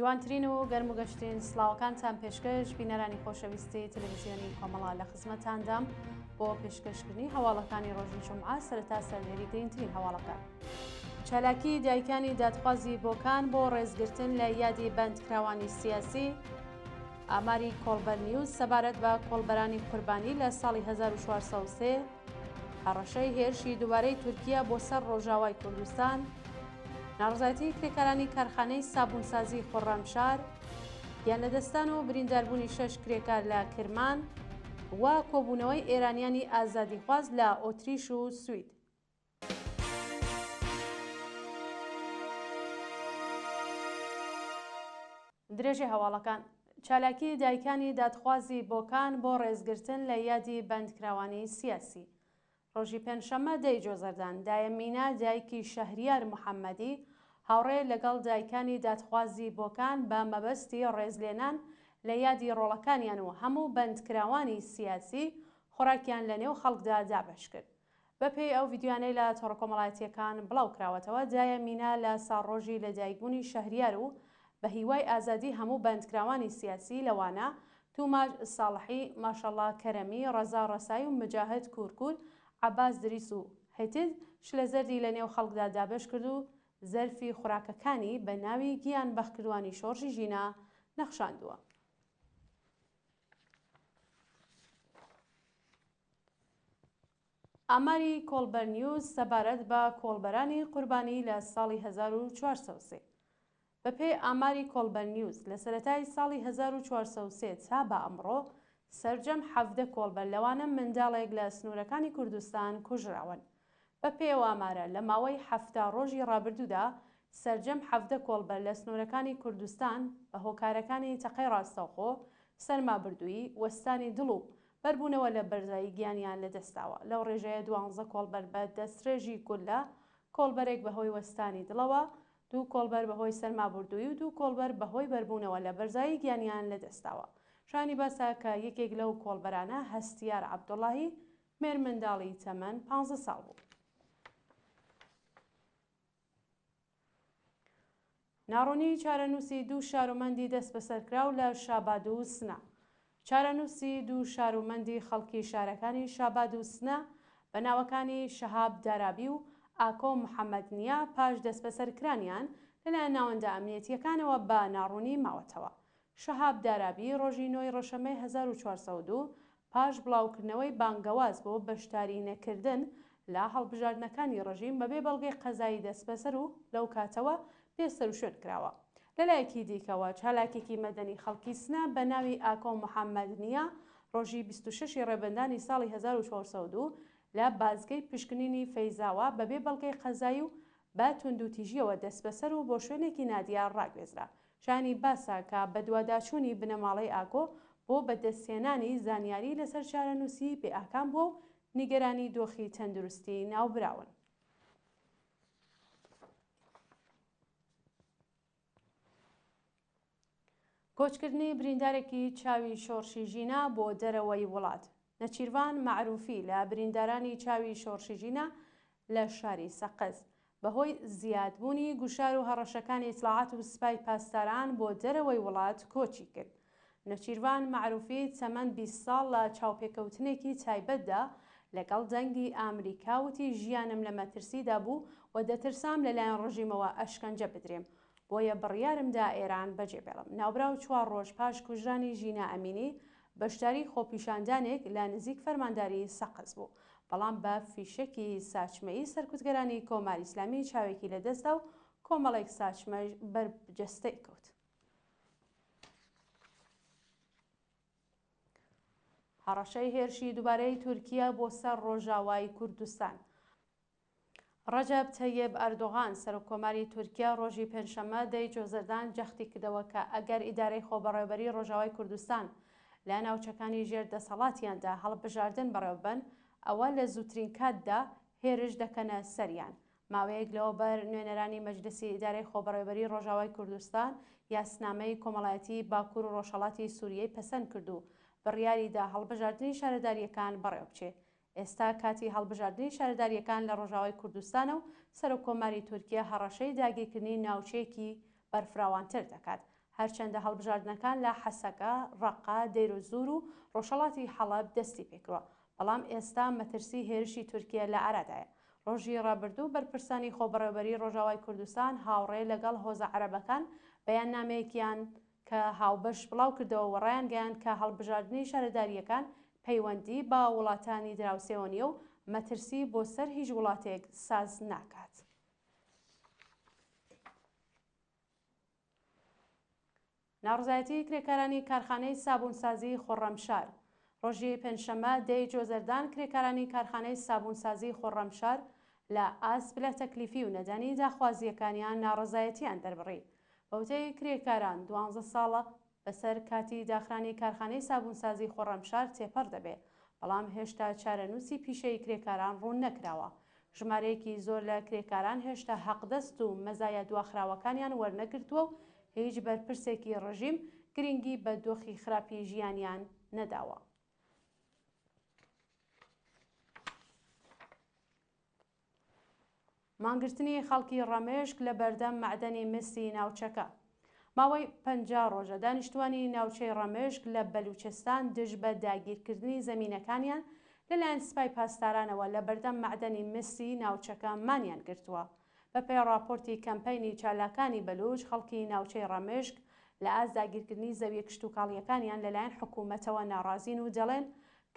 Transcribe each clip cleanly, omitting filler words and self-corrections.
جوانترین و گەرم و گەشترین سڵاوەکانتان پێشکەش بینەرانی خۆشەویستی تەلەڤیزیۆنی کۆمەڵە لە خزمەتاندام بۆ پێشکەشکردنی هەواڵەکانی ڕۆژی جومعە سەرەتا سەردێری گرینگترین هەواڵەکان. چالاکی دایکانی دادخوازی بۆکان بۆ ڕێزگرتن لە یادی بەندکراوانی سیاسی، ئاماری کۆڵبەر نیوز سەبارەت بە کۆڵبەرانی قوربانی لە ساڵی 1403، هەڕەشەی هێرشی دووبارەی تورکیا بۆ سەر ڕۆژاوای کوردستان، ناڕەزایەتی کرێکارانی کارخانەی سابوونسازی خوڕڕەمشار، گیانلەدەستدان و برینداربوونی شەش کرێکار لە کرمان و کۆبوونەوەی ئێرانیانی ئازادیخواز لە ئۆتریش و سوید. درێژەی هەواڵەکان چالاکی دایکانی دادخوازی بۆکان بۆ ڕێزگرتن لە یادی بەندکراوانی سیاسی ڕۆژی پێنجشەممە دەی جۆزەردان دایە مینا دایکی شەهریار محەممەدی هاوڕێ لەگەڵ دایکانی دادخوازی بۆکان بە مەبەستی ڕێزلێنان لە یادی ڕۆڵەکانیان و هەموو بەندکراوانی سیاسی خۆراکیان لە نێو خەڵکدا دابەش کرد. بەپێی ئەو ڤیدیۆیانەی لە تۆڕە کۆمەڵایەتییەکان بڵاوکراوەتەوە، دایە مینا لە ساڵڕۆژی لەدایکبوونی شەهریار و بە هیوای ئازادی هەموو بەندکراوانی سیاسی لەوانە توماج ساڵحی، ماشەڵا کەرەمی، ڕەزا ڕەسای و مجاهد کورکور، عەباس دریس و هتد، شلەزەردی لەنێو خەڵکدا دابەشکرد و زەرفی خوراکەکانی بە ناوی گیانبەختکردوانی شۆڕشی ژینا نەخشاندووە. ئاماری کۆڵبەر نیوز سەبارەت بە کۆڵبەرانی قوربانی لە ساڵی 1403. بەپێی ئاماری کۆڵبەر نیوز لە سەرەتای ساڵی 1403 تا بە ئەمڕۆ سەرجەم 17 کۆڵبەر لەوانە منداڵێک لە سنوورەکانی کوردستان کوژراون. بەپێی ئەو ئامارە لە ماوەی 70 ڕۆژی ڕابردوودا سەرجەم 17 کۆڵبەر لە سنوورەکانی کوردستان بە هۆکارەکانی تەقەی ڕاستەوخۆ، سەرمابردوویی، وەستانی دڵ و بەربوونەوە لە بەرزایی گیانیان لەدەستداوە، لەو ڕێژەیە دوانزە کۆڵبەر بە دەستڕێژی گوللە، کۆڵبەرێک بەهۆی وەستانی دڵەوە، دوو کۆڵبەر بەهۆی سەرمابوردوویی و دوو کۆڵبەر بەهۆی بەربوونەوە لە بەرزایی گیانیان لەدەستداوە. شایانی باسە کە یەکێک لەو کۆڵبەرانە هەستیار عەبدوڵاهی مێرمنداڵی تەمەن پانزە ساڵ بوو. ناڕوونیی چارەنووسی دوو شارومەندی دەستبەسەرکراو لە شاباد و سنە. چارەنووسی دوو شارومەندی خەڵکی شارەکانی شاباد و سنە بە ناوەکانی شەهاب دارابی و ئاکۆ محەمەدنیا پاش دەستبەسەرکرانیان لەلایەن ناوەندە ئەمنیەتییەکانەوە بە ناڕوونی ماوەتەوە. شەهاب دارابی ڕۆژی نۆی ڕەشەمەی 1402 پاش بڵاوکردنەوەی بانگەواز بۆ بەشداری نەکردن لە هەڵبژاردنەکانی ڕژیم بەبێ بەڵگەی قەزایی دەستبەسەر و لەو کاتەوە بێسەروشوێن کراوە. لەلایەکی دیکەوە چالاکێکی مەدەنی خەڵکی سنە بە ناوی ئاکۆ محەممەدنیا ڕۆژی 26 ی ڕێبەندانی ساڵی 1402 لە بازگەی پشکنینی فەیزاوا بەبێ بەڵگەی قەزایی و بە توندوتیژییەوە دەستبەسەر و بۆ شوێنێکی نادیار ڕاگوێزرا. شایانی باسە کە بەدواداچوونی بنەماڵەی ئاکۆ بۆ بەدەستهێنانی زانیاری لەسەر چارەنووسی بێ ئاکام بووە و نیگەرانی دۆخی تەندروستی ناوبراون. کۆچکردنی بریندارێکی چاوی شۆڕشی ژینا بۆ دەرەوەی وڵات. نەچیرڤان مەعروفی لە بریندارانی چاوی شۆڕشی ژینا لە شاری سەقز، بەهۆی زیادبوونی گوشار و هەڕەشەکانی ئیتڵاعات و سپای پاسداران بۆ دەرەوەی وڵات کۆچی کرد. نەچیرڤان مەعروفی تەمەن 20 ساڵ لە چاوپێکەوتنێکی تایبەتدا لەگەڵ دەنگی ئامریکا وتی ژیانم لە مەترسیدا بوو و دەترسام لەلایەن ڕژیمەوە ئەشکەنجە بدرێم بۆیە بڕیارم دا ئێران بەجێبێڵم. ناوبراو چوار ڕۆژ پاش کوژرانی ژینا ئەمینی بەشداری خۆپیشاندانێک لە نزیک فەرمانداری سەقز بوو، بەڵام بە فیشەکی ساچمەیی سەرکوتگەرانی کۆماری ئیسلامی چاوێکی لەدەستدا و کۆمەڵێک ساچمەش بەر جەستەی کەوت. هەڕەشەی هێرشی دووبارەی تورکیا بۆ سەر ڕۆژاوای کوردستان. ڕەجەب تەیب ئەردۆغان، سەرۆککۆماری تورکیا ڕۆژی پێنجشەممە دەی جۆزەردان جەختی کردەوە کە ئەگەر ئیدارەی خۆبەڕێوەبەریی ڕۆژاوای کوردستان لە ناوچەکانی ژێر دەسەڵاتیاندا هەڵبژاردن بەڕێوەببەن، ئەوە لە زووترین کاتدا هێرش دەکەنە سەریان. ماوەیەک لەوەبەر نوێنەرانی مەجلسی ئیدارەی خۆبەڕێوەبەریی ڕۆژاوای کوردستان یاسنامەی کۆمەڵایەتیی باکوور و ڕۆژهەڵاتی سووریەی پەسەند کرد و بڕیاری دا هەڵبژاردنی شارەدارییەکان بەڕێوەبچێ. ئێستا کاتی هەڵبژاردنی شارەدارییەکان لە ڕۆژاوای کوردستانە و سەرۆککۆماری تورکیە هەڕەشەی داگیرکردنی ناوچەیەکی بەرفراوانتر دەکات. هەرچەندە هەڵبژاردنەکان لە حەسەکە، ڕەققە، دەیرۆزوور و ڕۆژهەڵاتی حەڵەب دەستی پێکردووە، بەڵام ئێستا مەترسی هێرشی تورکیە لە ئارادایە. ڕۆژی ڕابردوو بەرپرسانی خۆبەڕێوەبەریی ڕۆژاوای کوردستان هاوڕێ لەگەڵ هۆزە عەرەبەکان بەیاننامەیەکیان کە هاوبەش بڵاوکردەوە و ڕایانگەیاند کە هەڵبژاردنی شارەدارییەکان پەیوەندی بە وڵاتانی دراوسێوە نییە و مەترسی بۆ سەر هیچ وڵاتێک ساز ناکات. ناڕزایەتی کرێکارانی کارخانەی سابوونسازی خۆڕەمشار ڕۆژی پێنجشەممە دەی جۆزەردان کرێکارانی کارخانەی سابوونسازی خۆڕەمشار لە ئاست بلە تەکلیفی و نەدانی داخوازییەکانیان ناڕەزایەتیان دەربڕی. بەوتەی کرێکاران دوانزە ساڵە بەسەر کاتی داخرانی کارخانەی سابوونسازی خۆڕەمشار تێپەڕ دەبێ، بەڵام هێشتا چارەنووسی پیشەیی کرێکاران ڕوون نەکراوە. ژمارەیەکی زۆر لە کرێکاران هێشتا حەقدەست و مەزایا دواخراوەکانیان وەرنەگرتووە و هیچ بەرپرسێکی ڕژیم گرینگی بە دۆخی خراپی ژیانیان نەداوە. مانگرتنی خەڵکی ڕەمێشک لە بەردەم مەعدەنی مسی ناوچەکە. ماوەی 50 ڕۆژە دانیشتوانی ناوچەی ڕەمێشک لە بەلوچستان دژ بە داگیرکردنی زەمینەکانیان لەلایەن سپای پاسدارانەوە لە بەردەم مەعدەنی مسی ناوچەکە مانیان گرتووە. بەپێی ڕاپۆرتی کەمپەینی چالاکانی بەلوچ، خەڵکی ناوچەی ڕەمێشک لە ئاست داگیرکردنی زەویە کشتوکاڵییەکانیان لەلایەن حکوومەتەوە ناڕازین و دەڵێن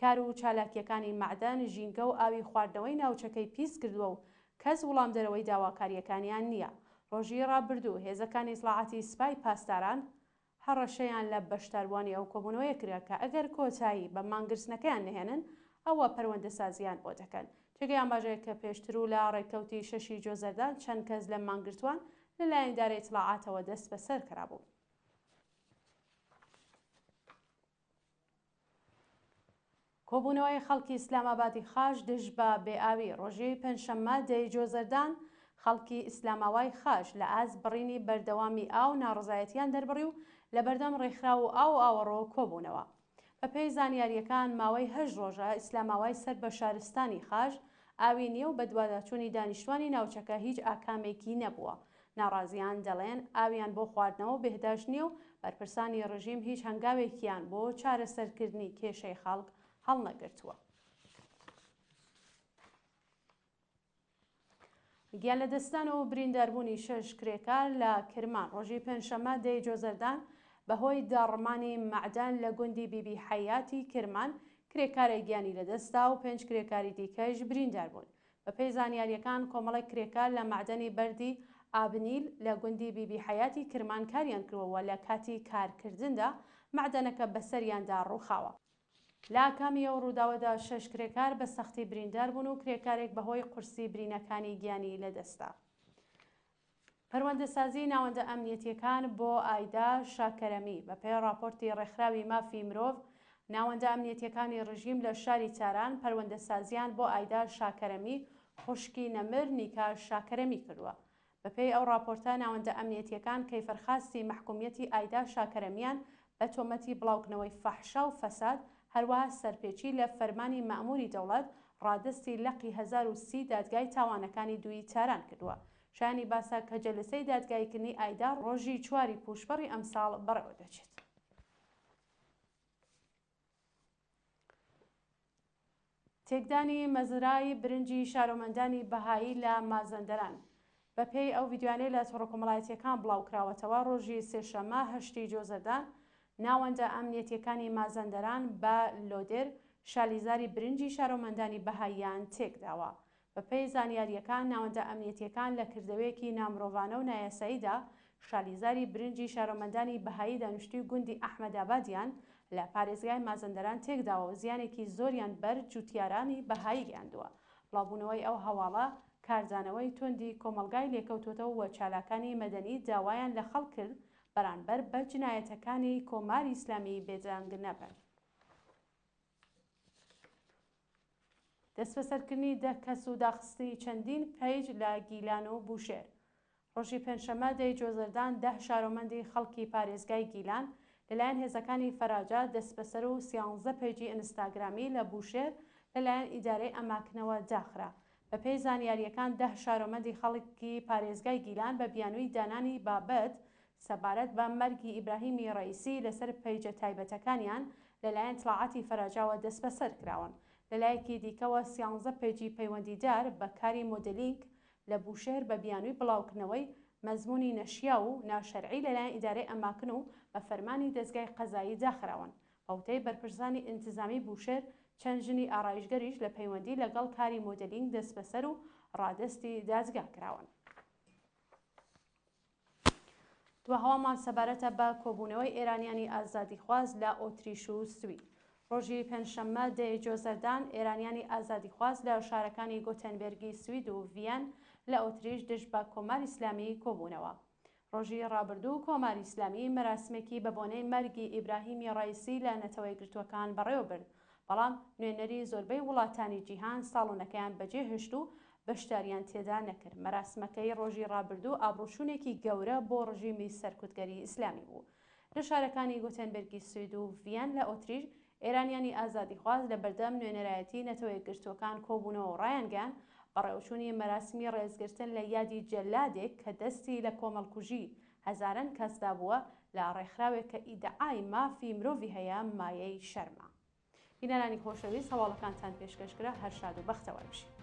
کار و چالاکییەکانی مەعدەن ژینگە و ئاوی خواردنەوەی ناوچەکەی پیس کردووە و کەس وڵامدەرەوەی داواکارییەکانیان نییە. ڕۆژی ڕابردوو هێزەکانی ئیتڵاعاتی سپای پاسداران هەڕەشەیان لە بەشداربووانی ئەو کۆبوونەوەیە کرد کە ئەگەر کۆتایی بە مانگرتنەکەیان نەهێنن ئەوا پەروەندەسازییان بۆ دەکەن. جێگەی ئاماژەیە کە پێشتر و لە ڕێککەوتی شەشی جۆزەردان چەند کەس لە مانگرتووان لەلایەن ئیدارەی ئیتڵاعاتەوە دەستبەسەر کرابوون. کۆبوونەوەی خەڵکی ئیسلامئابادی خاش دژ بە بێ ئاوی ڕۆژی پێنجشەممە دەی جۆزەردان خەڵکی ئیسلاماوای خاش لە ئاست بڕینی بەردەوامی ئاو ناڕەزایەتیان دەربڕی و لەبەردەم ڕێکخراو و ئاو و ئاوەڕۆ کۆبوونەوە. بەپێی زانیارییەکان ماوەی هەشت ڕۆژە ئیسلاماوای سەر بە شارستانی خاش ئاوی نییە و بەدواداچوونی دانیشتوانی ناوچەکە هیچ ئاکامێکی نەبووە. ناڕازیان دەڵێن ئاویان بۆ خواردنەوە و بێهداشت نییە و بەرپرسانی ڕژیم هیچ هەنگاوێکیان بۆ چارەسەرکردنی کێشەی خەڵک هەڵنەگرتووە. گیانلەدەستدان و برینداربوونی شەش کرێکار لە کرمان ڕۆژی پێنجشەممە دەی جۆزەردان بەهۆی داڕمانی مەعدەن لە گوندی بیبی حەیاتی کرمان کرێکارێک گیانی لەدەستدا و پێنج کرێکاری دیکەش بریندار بوون. بەپێی زانیارییەکان کۆمەڵێک کرێکار لە مەعدەنی بەردی ئابنیل لە گوندی بیبی حەیاتی کرمان کاریان کردووە و لە کاتی کارکردندا مەعدەنەکە بەسەریاندا ڕووخاوە. لە ئاکامی ئەو ڕووداوەدا شەش کرێکار بە سەختی بریندار بوون و کرێکارێک بەهۆی قورسی برینەکانی گیانی لەدەستدا. پەروەندەسازی ناوەندە ئەمنیەتییەکان بۆ ئایدا شاکەرەمی، بەپێی ڕاپۆرتی ڕێکخراوی مافی مرۆڤ، ناوەندە ئەمنیەتییەکانی ڕژیم لە شاری تاران پەروەندەسازییان بۆ ئایدا شاکەرەمی، خوشکی نەمر نیکا شاکەرەمی کردووە. بەپێی ئەو ڕاپۆرتە، ناوەندە ئەمنیەتییەکان کەیفەرخواستی مەحکوومیەتی ئایدا شاکەرەمیان بە تۆمەتی بڵاوکردنەوەی فەحشا و فەساد، هەروەها سەرپێچی لە فەرمانی مەئمووری دەوڵەت، ڕادەستی لقی 1030 دادگای تاوانەکانی دووی تاران کردووە. شایانی باسە کە جەلسەی دادگاییکردنی ئایدا ڕۆژی چواری پووشپەڕی ئەمساڵ بەڕێوە دەچێت. تێکدانی مەزرای برنجی شارۆمەندانی بەهایی لە مازەندەران بەپێی ئەو ڤیدیۆیانەی لە تۆڕە کۆمەڵایەتییەکان بڵاوکراوەتەوە، ڕۆژی سێشەممە هەشتی جۆزەردان ناوەندە ئەمنیەتییەکانی مازەندەران بە لۆدێر شالیزاری برنجی شارۆمەندانی بەهاییان تێکداوە. بەپێی زانیارییەکان، ناوەندە ئەمنیەتییەکان لە کردەوەیەکی نامرۆڤانە و نایاساییدا شالیزاری برنجی شارۆمەندانی بەهایی دانیشتووی گوندی ئەحمەدئابادیان لە پارێزگای مازەندەران تێکداوە و زیانێکی زۆریان بەر جووتیارانی بەهایی گەیاندووە. بڵاوبوونەوەی ئەو هەواڵە کاردانەوەی توندی کۆمەڵگای لێکەوتووەتەوە و چالاکانی مەدەنی داوایان لە خەڵک کرد بەرانبەر بە جنایەتەکانی کۆماری ئیسلامی بێدەنگ نەبن. دەستبەسەرکردنی دە کەس و داخستنی چەندین پەیج لە گیلان و بوشێر. ڕۆژی پێنجشەممە دەی جۆزەردان دە شارۆمەندی خەڵکی پارێزگای گیلان لەلایەن هێزەکانی فەراجا دەستبەسەر و سیانزە پەیجی ئینستاگرامی لە بوشێر لەلایەن ئیدارەی ئەماکنەوە داخرا. بەپێی زانیارییەکان دە شارۆمەندی خەڵکی پارێزگای گیلان بە بیانووی دانانی بابەت. سەبارەت بە مەرگی ئیبراهیمی ڕەئیسی لەسەر پەیجە تایبەتەکانیان لەلایەن ئیتڵاعاتی فەراجاوە دەستبەسەر کراون. لەلایەکی دیکەوە سیانزە پەیجی پەیوەندیدار بە کاری مۆدێلینگ لە بوشێهر بە بیانووی بڵاوکردنەوەی مەزموونی نەشیاو و ناشەرعی لەلایەن ئیدارەی ئەماکن و بە فەرمانی دەزگای قەزایی داخراون. بە وتەی بەرپرسانی ئینتزامی بوشێهر چەند ژنی ئارایشگەریش لە پەیوەندی لەگەڵ کاری مۆدێلینگ دەستبەسەر و ڕادەستی دادگا کراون. دواهەواڵمان سەبارەتە بە کۆبوونەوەی ئێرانیانی ئازادیخواز لە ئۆتریش و سوید. ڕۆژی پێنجشەممە دە ی جۆزەردان، ئێرانیانی ئازادیخواز لە شارەکانی گۆتێنبێرگی سوید و ڤییەن لە ئۆتریش دژ بە کۆماری ئیسلامی کۆبوونەوە. ڕۆژی ڕابردوو کۆماری ئیسلامی مەراسمێکی بە بۆنەی مەرگی ئیبراهیمی ڕەئیسی لە نەتەوەیەکگرتووەکان بەڕێوە برد، بەڵام نوێنەری زۆربەی وڵاتانی جیهان ساڵۆنەکەیان بەجێهێشت و بەشداریان تێدا نەکرد. مەراسمەکەی ڕۆژی ڕابردوو ئابڕووچوونێکی گەورە بۆ ڕژیمی سەرکوتگەری ئیسلامی بوو. لە شارەکانی گوتێنبێرگی سوید و ڤییەن لە ئۆتریش، ئێرانیانی ئازادیخواز لە بەردەم نوێنەرایەتی نەتەوەیەکگرتووەکان کۆبوونەوە و ڕایانگەیاند، بەڕێوەچوونی مەراسمی ڕێزگرتن لە یادی جەلادێک کە دەستی لە کۆمەڵکوژی هەزاران کەسدا بووە لە ڕێکخراوێک کە ئیدعای مافی مرۆڤی هەیە مایەی شەرمە. بینەرانی خۆشەویست هەواڵەکانتان پێشکەش کرا هەر شاد و بەختەوەر بژین.